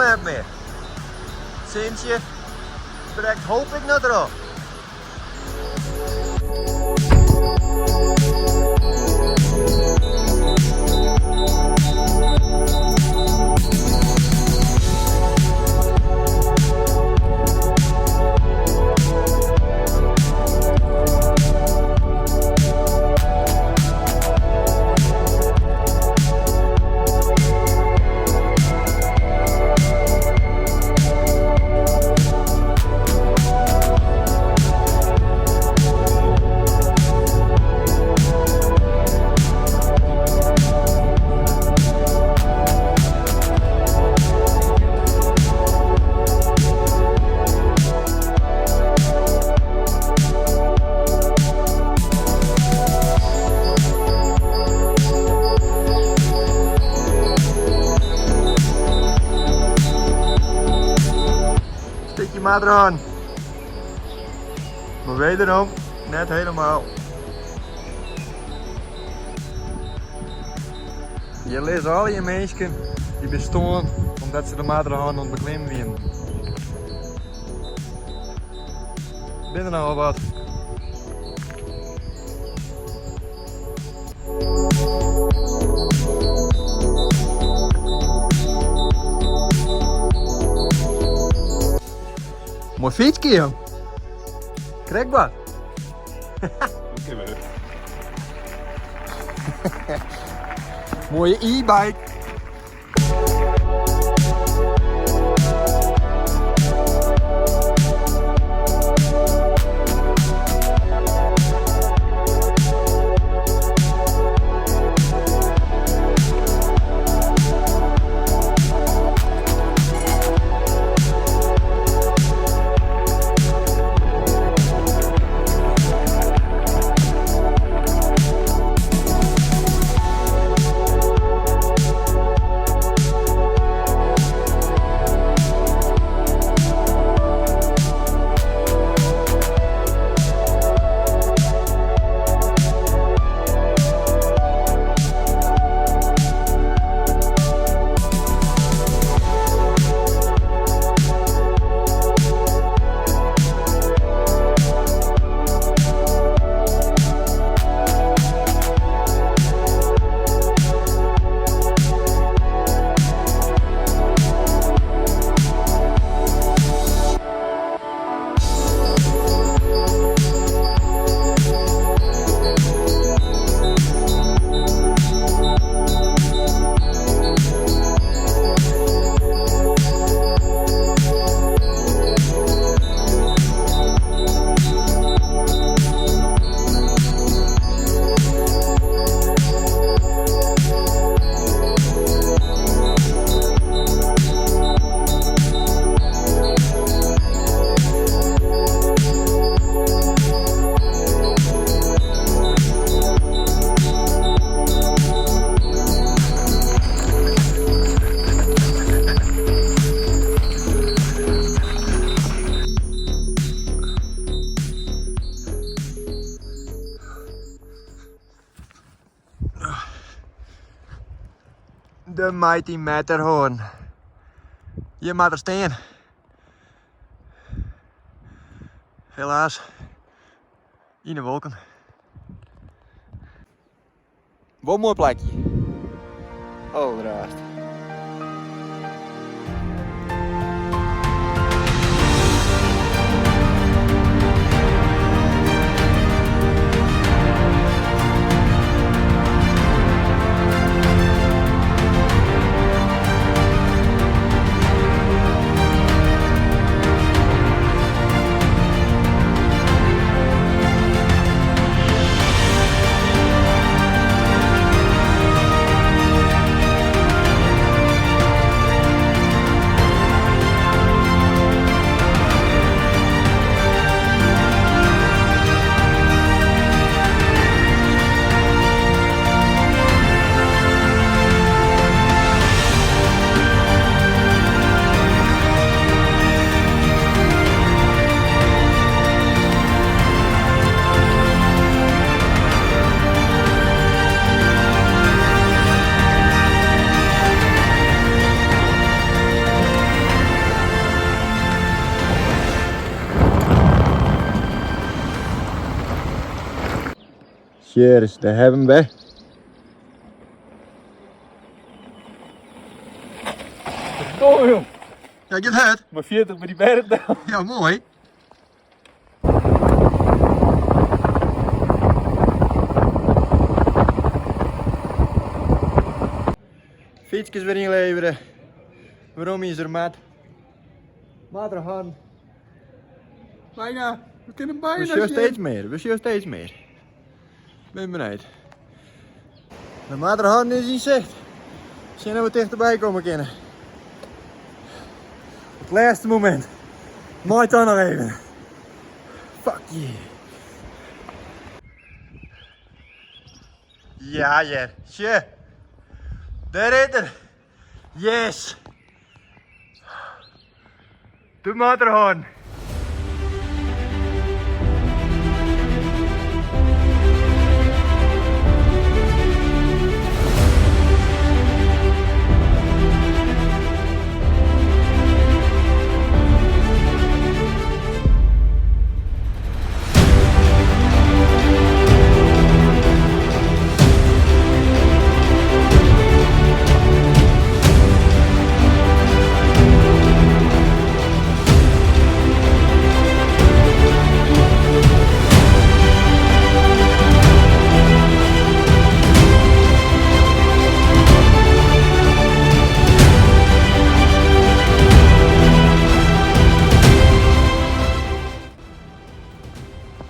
net mear. Sintsje brekt hoop ik noch troch. Stikje Matterhorn. Maar wederom net helemaal. Hjir lizze allegear minsken dy't binne stoarn omdat se de Matterhorn oan it beklimmen wienen. Binne der nochal wat. Moai fytske, jong. Krekt wat. Moaie e-bike. De Mighty Matterhorn. Hjir moat er stean. Helaas, yn de wolken. Wol moai plakje. Alderhaast. Hjir is de hawwe we. Kom jong. Ja, giet hurd. Mei 40 by dy berch del. Ja, moai. Fytskes wer ynlevere. Werom yn Zermatt. Matterhorn. Bijna. We kunnen bijna We sjogge steeds mear. We sjogge steeds mear. Ben benijd. De Matterhorn is yn sicht. Sjen oft we tichterby komme kinne. Op it lêste momint. Mei dan noch even. Fuck yeah. Ja hear, sjoch. Dêr is er. Yes. De Matterhorn.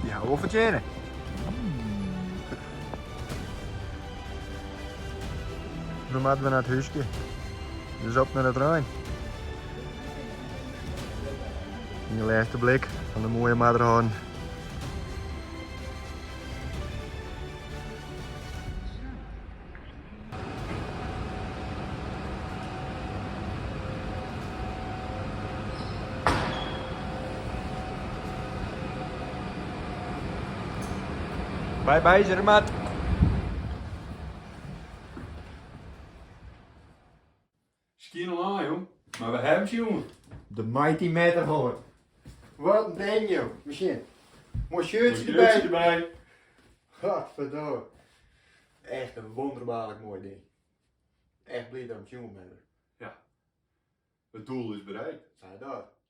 Dy hawwe we wol fertsjinne. We moatte wer nei it húske. Dus op nei de trein. Ien lêste blik fan de moaie Matterhorn. Bye bye Zermatt. Skjin al oan, jong. Mar we hawwe him sjoen. De Mighty Matterhorn. Wat in ding, joh. Misschien. Moai shirtje derby. derby. Godverdomme. Echt in wonderbaarlik moai ding. Echt bliid dat we 'm sjoen hawwe. Ja. It doel is bereikt. Sa dat.